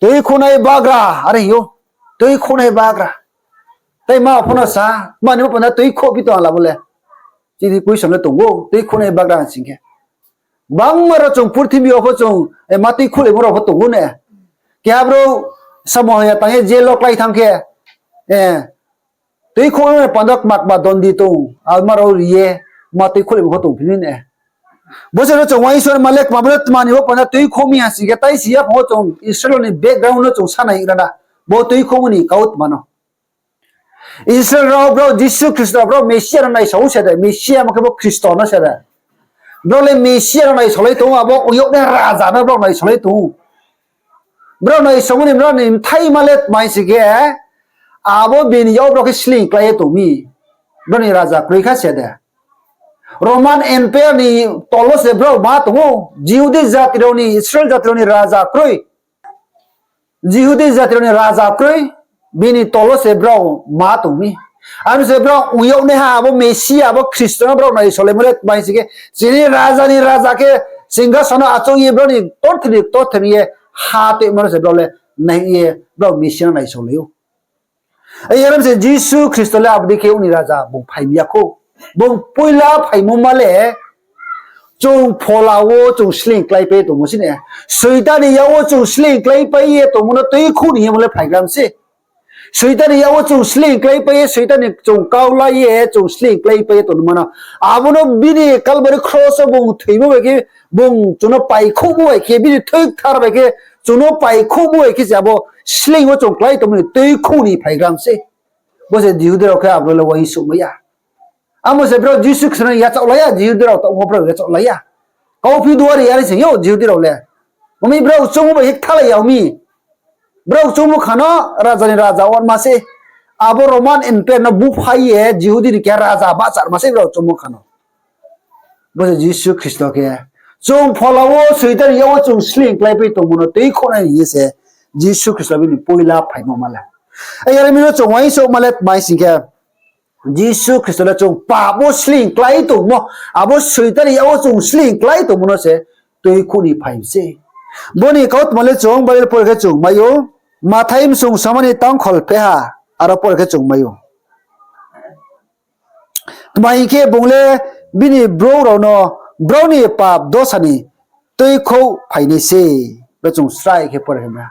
Tuikhouhnai bagra, are hing ou. Tuikhouhnai bagra. Tei ma pho no sa, mani bo panda tuikhouh phi tong a la bo le. Chini question le tong ou, tuikhouhnai bagra hing sing khe. Gbangma rao chung purthimbi yo pho chung, eh, ma tuikhouhlaimo rao pho tong ou ne. Keha brouh samung hamya tang ye jail wo klái thanng khe, eh, tuikhouhnai panda kma kma dondi tong, alma rao ri ye, ma tuikhouhlaimo pho tongphi mi ne. Bo se ro chung uaingsouhma le kma bo le tma ni bo panda tuikhouh mi ha sing khe, taisi yaphang wo chung Israel ni background no chung sa nai ra na. Bo tuikhouhmo ni kautma no. Israel rao brao Jisu Khristo brao Mesia no naisao se de, Mesia ma khe bo Khristo no se de. Brao le Mesia no naisaolai tong ou, abo ong yag nai raja no brao naisaolai tong ou. Brao naisaomo ni brao ni bthaima le tma hing se khe, abo bini yak wo brao khe sleing klái ye tong mi. Brao ni raja kroi kha se de. Roman Empire ni tol wo se brao ma tong ou. Jihudi jati rao ni, Israel jati rao ni raja kroi. Jihudi jati rao ni raja kroi, bini tol wo se brao ma tong mi. Aro se brao ong yag naiha abo Mesia, abo Khristo no brao naisaolaimo le tma hing se khe, chini raja ni raja khe singhasono achouh ye brao ni ktorther ni ktorther ye ha toimo no se brao le nai ye brao Mesia no naisaolai ou. Are mi se Jisu Khristo le abo dei khe ong ni raja bung phai mi ya khou. Bung poila phaimo ma le, chung phola wo chung sleing kláipai ye tongmo se ne. Soitan ni yak wo chung sleing kláipai ye tongmo no tuikhouh ni hingmo le phaigra mi se. Soitan ni yak wo chung sleing kláipai ye, Soitan ni chung kau la ye chung sleing kláipai ye tongmo no. Abo no bini Kalbari kros wo bung thoimo bai khe, bung chung no paikhouhmo bai khe, bini thoi kthar bai khe, chung no paikhouhmo bai khe se abo sleing wo chung klái tongmo ni tuikhouh ni phaigra mi se. Bo se Jihudi rao khe abo no le uaingsouhmai ya. Amo se brao Jisu Khristo no yachaohlai ya, Jihudi rao taoh wo brao yachaohlai ya. Kauphi duari ya ni sing yo Jihudi rao le. Omi brao choungmo bai khe kthalai ya omi. Brao choungmo kha no raja ni raja ongma se. Abo Roman Empire no buphai ye Jihudi ni keha raja bahcharma se brao choungmo kha no. Bo se Jisu Khristo khe, chung phola wo Soitan ni yak wo chung sleing kláipai tongmo no tuikhouhnai hing ye se Jisu Khristo bini poila phaimo ma le. Are mi no chung uaingsouhma le tma hing sing khe, Jisu Khristo le chung pap wo sleing klái tongmo, abo Soitan ni yak wo chung sleing klái tongmo no se tuikhouh ni phai mi se. Bo ni kautma le chung Bible pore khe chung mai ou. Mathai bsung somani tangkhol pheha, aro por khe chung mai ou. Tma hing khe, bung le bini brouh rao no brao ni pap dosa ni tuikhouh phainai se. Bo chung srai khe pore khe ma.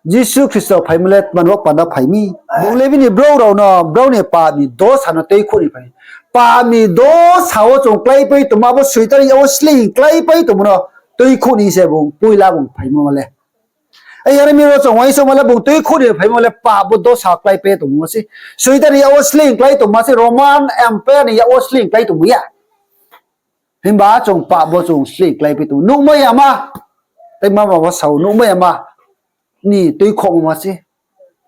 Jisu Khristo phaimo le tma ni baoh panda phai mi? Bung le bini brouh rao no brao ni pap ni dosa no tuikhouh ni phai. Pap ni dosa wo chung kláipai tongmo, abo Soitan ni yak wo sleing kláipai tongmo no tuikhouh ni se bung poila bung phaimo le. Ai are mi ro chung uaingsouhma le bung tuikhouh ni phaimo le pap bo dosa kláipai tongmo se. Soitan ni yak wo sleing klái tongma se, Roman Empire ni yak wo sleing klái tongmo ya. Himba chung pap bo chung sleing kláipai tong, nuhmai yama. Tei ma ba bo sao nuhmai yama ni tuikhouhmo ma se.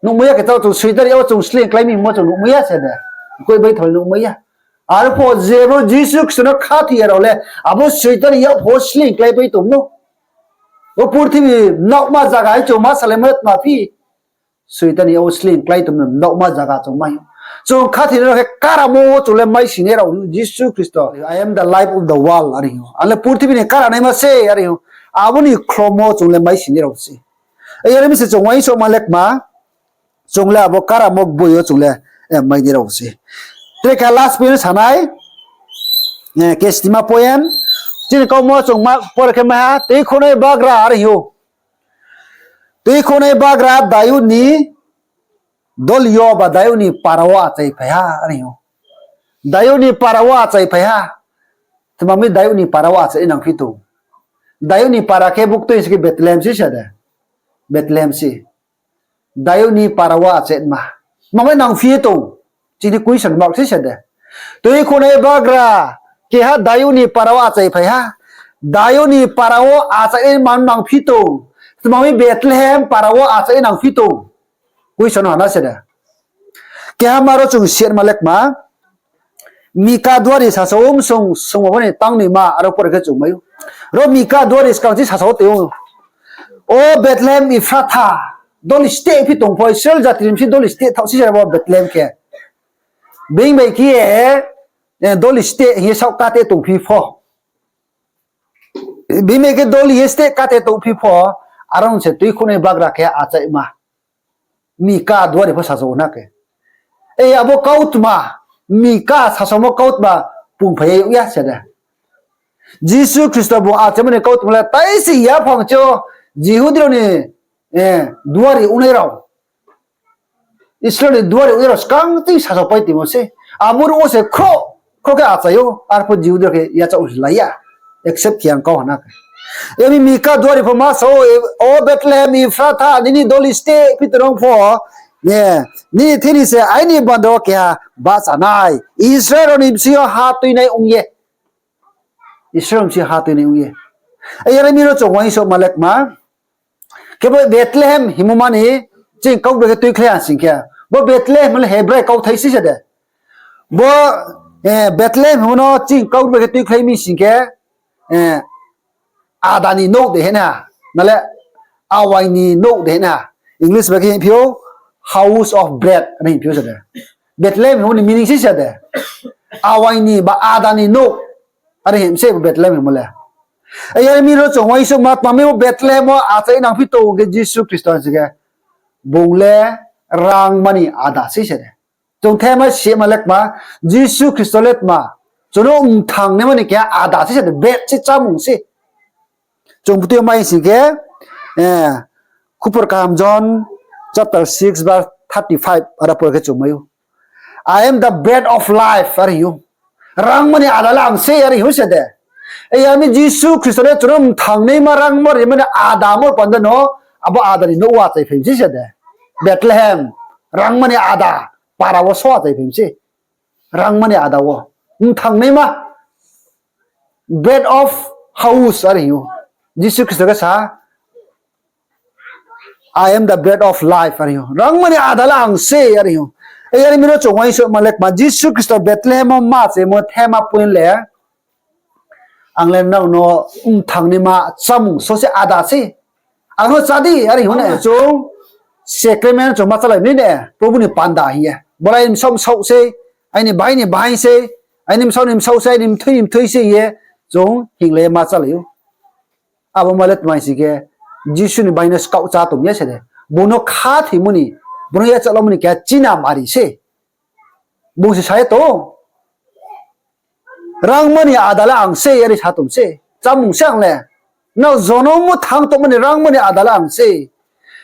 Nuhmai ya khe taoh chung Soitan ni yak wo chung sleing klái mi hingmo chung nuhmai ya se de. Koi bai thoi nuhmai ya. Arphuh je brouh Jisu Khristo no khathoi ya rao le abo Soitan ni yak pho sleing kláipai tong no. Bo purthimbi mnaohma zaga hai chung ma salaimo tma phi? Soitan ni yak wo sleing klái tongmo mnaohma zaga chung mai. Chung khathoinai rao khe karamo wo chung le maisinai rao, Jisu Khristo, I am the light of the world, are hing ou. Ang le purthimbi ni karanaima se, are hing ou. Abo ni khlomo chung le maisinai rao se. Ai are mi se chung uaingsouhma le kma, chung le abo karamo boi yo chung le, eh, mainai rao se. Tre khe last point sanai, eh, kestima point, chini kautma chung ma, pore khe maiha, tuikhouhnai bagra, are hing ou. Tuikhouhnai bagra Dayud ni doli yo ba Dayud ni para wo achaiphai ha, are hing ou. Dayud ni para wo achaiphai ha. Tma mi Dayud ni para wo achai nangphi tong? Dayud ni para khe buktui se khe Bethlehem se sa de. Bethlehem se. Dayud ni para wo achaima. Tma mi nangphi ye tong? Chini question mark se sa de. Tuikhouhnai bagra keha Dayud ni para wo achaiphai ha. Dayud ni para wo achainai man nangphi tong? Tma mi Bethlehem para wo achai nangphi tong? Question hana se de. Keha ma ro chung siatma le kma, Mika duari sasao bsung sungmo ni tangnoima aro pore khe chung mai ou. Ro Mika duari skang chi sasao tong ou. O Bethlehem Ephratha, doli steh phi tong pho, Israel jati ni bsing doli steh thaoh si se bo Bethlehem khe. Being bai khe ye, eh, doli steh hing ye saoh kate tongphi pho. Being bai khe doli ye steh kate tongphi pho, aro se tuikhouhnai bagra khe achaima. Mika duari pho sasao na khe. E abo kautma, Mika sasaomo kautma pungphai ya yag ya se de. Jisu Khristo bung achaimo ni kautma le taisi yaphang chi yo Jihudi rao ni, eh, duari ongnai rao. Israel ni duari ongnai rao skang ching sasaopai tongmo se. Abo ro wo se khro, khro khe achai ou, arpho Jihudi rao khe yachaoh lai ya. Accept khe ya kau hana khe. Emi Mika duari pho ma sao, O Bethlehem Ephratha, nini doli steh phi tong rong pho, nini thini se aini bandra wo keha bahcha nai. Israel rao ni bsing yo ha tuinai ong ye. Israel ni bsing yo ha tuinai ong ye. Ai are mi ro chung uaingsouhma le kma, khe bo Bethlehem hingmo ma ni ching kau bre khe tuikhlai ha sing khe. Bo Bethlehem le Hebrai kauthai se sa de. Bo, eh, Bethlehem hingmo no ching kau bre khe tuikhlai mi sing khe, eh, ada ni nouh de hing ha, na le awai ni nouh de hing ha. English bai khe hingphi ou, house of bread, are hingphi ou sa de. Bethlehem hingmo ni meaning se sa de. Awai ni ba ada ni nouh, are hing se Bethlehem hingmo le. Ai are mi ro chung uaingsouhma tma mi bo Bethlehem wo achai nangphi tong khe Jisu Khristo hing se khe, bung le rangma ni ada se sa de. Chung thema sima le kma, Jisu Khristo le tma, chung no mthangnaima ni keha ada se sa de, bread se chámung se. Chung butui mai sing khe, eh, Khupor Kaham John chapter six verse thirty five, aro pore khe chung mai ou. I am the bread of life, are hing ou. Rangma ni ada le ang se, are hing ou se de. Ai ami Jisu Khristo le chung no mthangnaima rangma rimani ada mo panda no, abo ada ni nouh wo achaiphai mi se sa de. Bethlehem, rangma ni ada, para wo so achaiphai mi se. Rangma ni ada wo. Mthangnaima. Bread of house, are hing ou. Jisu Khristo khe sa, I am the bread of life, are hing ou. Rangma ni ada le ang se, are hing ou. Ai are mi ro chung uaingsouhma le kma, Jisu Khristo Bethlehem wo ma se mo thema point le, ang le nrao no mthangnaima chámung so se ada se. Ang no chá di, are hing ou ne. Chung sacrament chung ma chálai ni ne, Probhu ni panda hing ye. Bo le aini bsaoh bsaoh se, aini bahai ni bahai se, aini bsaoh ni bsaoh se, aini mthui ni mthui se hing ye, chung hinglai ye ma chálai ou. Abo ma le tma sing khe, Jisu ni bahaing no skaoh chá tong ya se de. Bung no khathoimo ni, bung no yachalomo ni keha chinamari se. Bung se sa ye tong, rangma ni ada le ang se, are sa tong se. Chámung se ang le. Nrao jonom wo thanng tongmo ni rangma ni ada le ang se.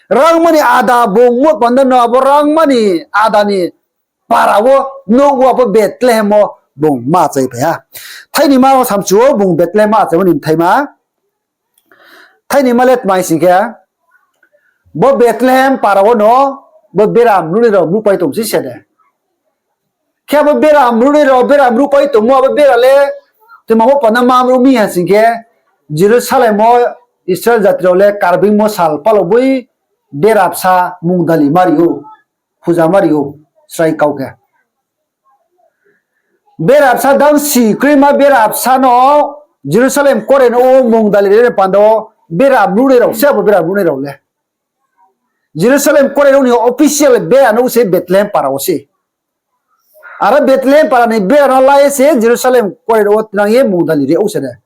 Rangma ni ada bung mo panda no abo rangma ni ada ni para wo, nouh wo abo Bethlehem wo bung ma achaiphai ha. Thaini ma wo samchu wo bung Bethlehem ma achaimo ni bthaima. Thaini ma le tma hing khe, bo Bethlehem para wo no bo bera mruhnai rao mruhpai tong se se de. Khe abo bera mruhnai rao bera mruhpai tongmo abo bera le tma wo panda ma mruh mi ha sing khe, Jerusalem wo Israel jati rao le karbeingmo sal palo boi bera bsa mungdali mari ou, phuja mari ou, srai kau khe. Bera bsa dangsi kroima bera bsa no Jerusalem kore no wo mungdali ri ni panda wo bera mruhnai rao se abo bera mruhnai rao le. Jerusalem kore no ni official bera no se Bethlehem para wo se. Aro Bethlehem para ni bera no la ye se Jerusalem kore no wo tnang ye mungdali ri ou se de.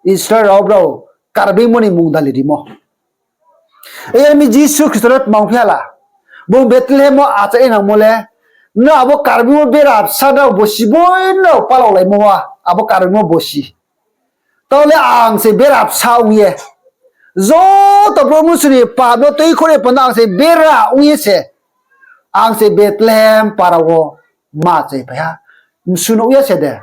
Israel rao brao karbeingmo ni mungdali rimo. Yar mi Jisu Khristo no tmang phi ha la. Bung Bethlehem wo achai nangmo le, nrao abo karbeingmo bera bsa nrao bosi boi nrao palaolaimo ha, abo karbeingmo bosi. Tao le ang se bera bsa ong ye, joto brouh mnusu ni pap no tuikhouh ni panda ang se bera ong ye se, ang se Bethlehem para wo ma achaiphai ha. Msunuh ya se de.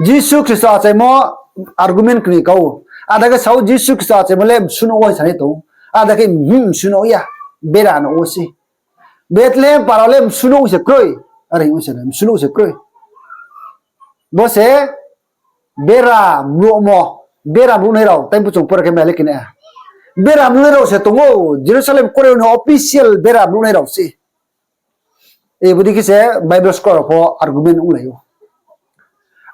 Jisu Khristo achaimo argument kni kau. Ada khe sao Jisu Khristo achaimo le msunuh wo hing sanai tong. Ada khe, hmm, msunuh ya. Bera no wo se. Bethlehem para le msunuh se kroi. Are ong se de, msunuh se kroi. Bo se bera mruhmo, bera mruhnai rao, tei bo chung pore khe mai le kena. Bera mruhnai rao se tong ou, Jerusalem kore ni official bera mruhnai rao se. Bodei khe se Bible scholar rao pho argument onglai ou.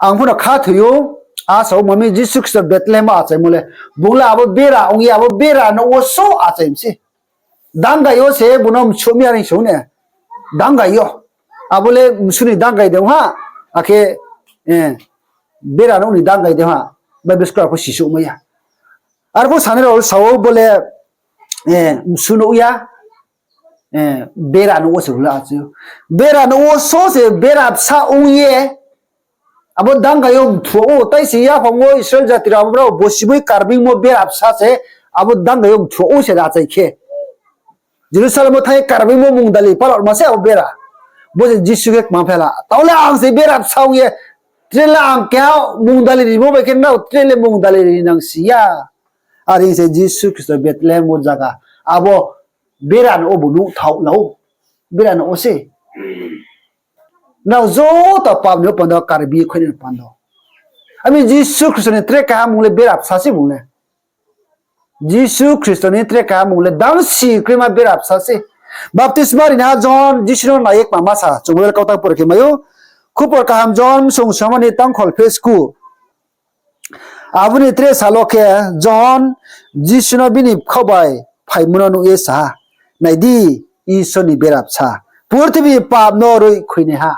Ang pho no khathoi ou, a sao mami Jisu Khristo Bethlehem wo achaimo le, bung le abo bera ong ye abo bera nouh wo so achai mi se. Dangai yo se bung no msuh mi are so ne. Dangai yo. Abo le msu ni dangai de ha, akhe bera nouh ni dangai de ha. Bible scholar pho sisouhmai ya. Arphuh sanai rao sao bo le msunuh ya, bera nouh wo se bung le achai ou. Bera nouh wo so se bera bsa ong ye, abo dangai yo mthu ou, tai se yaphang wo Israel jati rao abo brao bosi boi karbeingmo bera bsa se, abo dangai yo mthu ou se achai khe. Jerusalem wo thanng ye karbeingmo mungdali palama se abo bera. Bo se Jisu khe kmang phi ha la. Tao le ang se bera bsa ong ye, tre le ang keha mungdali rimo bai khe nrao tre le mungdali ri nang si ya. Are se Jisu Khristo Bethlehem wo zaga, abo bera nouh wo bung nuh thaoh la ou. Bera nouh wo se. Nrao joto pap ni panda wo karbi khuinai ni panda wo. Ami Jisu Khristo ni tre kahamung le bera bsa se bung le. Jisu Khristo ni tre kahamung le dangsi kroima bera bsa se. Baptisma rinaiha Johon Jisu no nai ye kmama sa, chung Bible kautang pore khe mai ou. Khupor kaham Johon bsung soma ni tangkhol phesku. Abo ni tre sal wo khe Johon Jisu no bini bkhaoh bai phaimo no nuh ye sa ha, Nai di, Isor ni bera bsa, purthimbi pap no roih khuinaiha.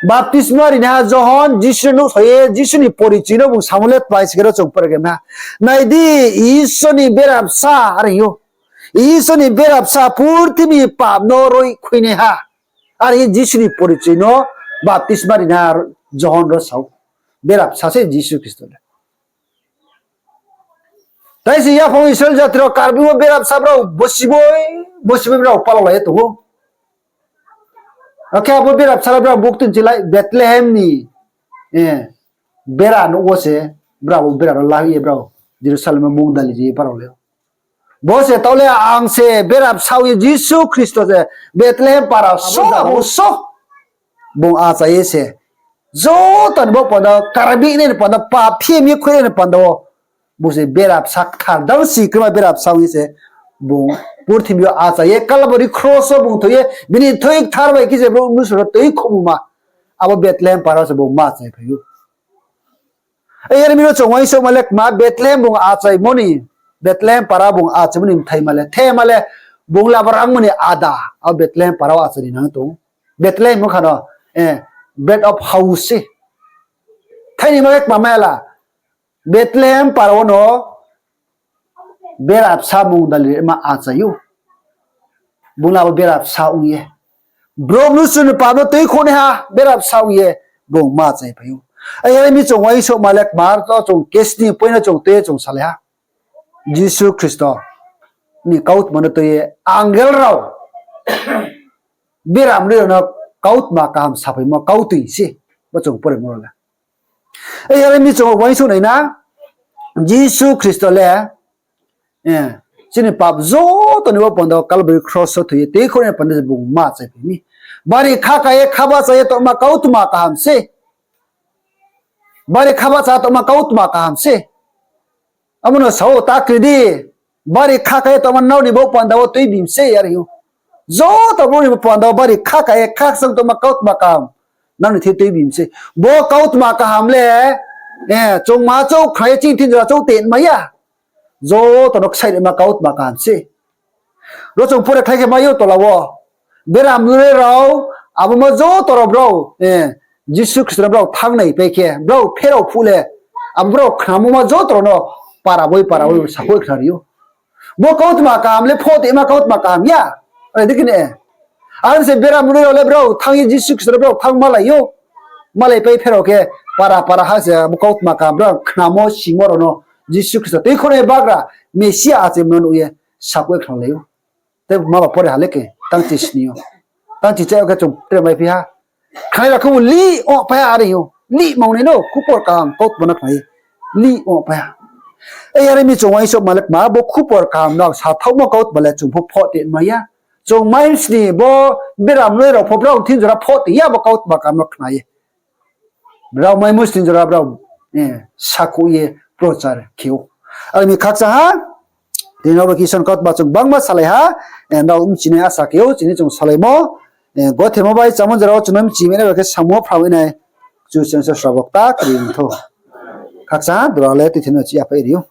Baptisma rinaiha Johon Jisu no nuhsao ye Jisu ni porichoi no bung samo le tma hing se khe ro chung pore khe mai ha. Nai di, Isor ni bera bsa, are hing ou. Isor ni bera bsa purthimbi pap no roih khuinaiha. Are hing ye Jisu ni porichoi no baptisma rinaiha Johon ro sa ou. Bera bsa se Jisu Khristo le. Tai se yaphang Israel jati rao karbi wo bera bsa brao bosi boi, bosi boi brao palao lai ye tong ou. Akhe abo bera bsa le brao buktui chilai Bethlehem ni bera nouh wo se brao bera rao la ye brao Jerusalem wo mungdali ri ye brao le. Bo se tao le ang se bera bsa ong ye Jisu Khristo se Bethlehem para so abo so bung achai ye se. Joto ni bo panda wo karbi nai ni panda wo, pap phim ye khuinai ni panda wo. Bo se bera bsa kthar dangsi kroima bera bsa ong ye se. Bung purthimbi yo achai ye Kalbari kros wo bung thoi ye, bini thoi kthar bai khe se brouh mnusu rao tuikhouhmoma. Abo Bethlehem para wo se bung ma achaiphai ou. Yar mi ro chung uaingsouhma le kma Bethlehem bung achaimo ni, Bethlehem para bung achaimo ni bthaima le, thema le, bung le abo rangma ni ada, abo Bethlehem para wo achai ni nang tong. Bethlehem ong kha no, bread of house se. Thaini ma khe kma mai la, Bethlehem para wo no bera bsa mungdali rima achai ou. Bung le abo bera bsa ong ye, brouh mnusu ni pap no tuikhouhnaiha bera bsa ong ye bung ma achaiphai ou. Are mi chung uaingsouhma le kmar to chung kesni point no chung tui ye chung salai ha. Jisu Khristo ni kautma no tui ye angel rao bera mnoi rao no kautma kaham saphaimo kautui se, bo chung poremo rao le. Are mi chung uaingsouh nai na, Jisu Khristo le, chini pap joto ni bo panda wo Kalbari kros wo thoi ye tuikhouhnai panda se bung ma achaiphai mi. Bari khaka ye khabahcha ye tongma kautma kaham se. Bari khabahcha tongma kautma kaham se. Abo no sa ou, ta kri di, bari khaka ye tongma nrao ni bo panda wo tuibi mi se, are ou. Joto brouh ni bo panda wo bari khaka ye khakchang tongma kautma kaham nrao ni thing tuibi mi se. Bo kautma kaham le, chung ma chouh khna ye chini thing jora chouh tenmai ya. Joto no ksaih rima kautma kaham se. Ro chung pore khlai khe mai ou tola wo, bera mnoi rao, abo ma joto rao brao, Jisu Khristo no brao thanngnaipai khe brao pherao phuh le, abo brao khnamo ma joto rao no para boi para boi sakhouh khnari ou. Bo kautma kaham le phoh tongma kautma kaham ya. Are dei khe ne, are se bera mnoi rao le brao thanng ye Jisu Khristo no brao thanng malai ou. Malaipai pherao khe para para ha se abo kautma kaham brao khnamo simo rao no Jisu Khristo tuikhouhnai bagra Mesia achaimo no nuh ye sakhouh khnalai ou. Tei ma ba pore ha le khe tangchi sni ou. Tangchi chá ou khe chung tre maiphi ha. Khnai rao khe bo lih ongpai ha, are ou. Lih mangnai no khupor kaham kautma no khna ye lih ongpai ha. Are mi chung uaingsouhma le kma, bo khupor kaham no ang sathaohmo kautma le chung pho phoh tenmai ya. Chung mai sni bo bera mnoi rao pho brao thing jora phoh tong ya bo kautma kaham no khna ye. Brao mai musni jora brao sakhouh ye prochar khe ou. Are mi khakchang ha, tini no bo khe Isor ni kautma chung gbangma salai ha, nrao mchinai asa khe ou, chini chung salaimo, gothemo bai chámo jora wo chung no mchimai nai bai khe samung wo phrang nai, Kchusoyang se srabo ta kri thou. Khakchang ha, drao le tuithei no chi yaphai ri ou.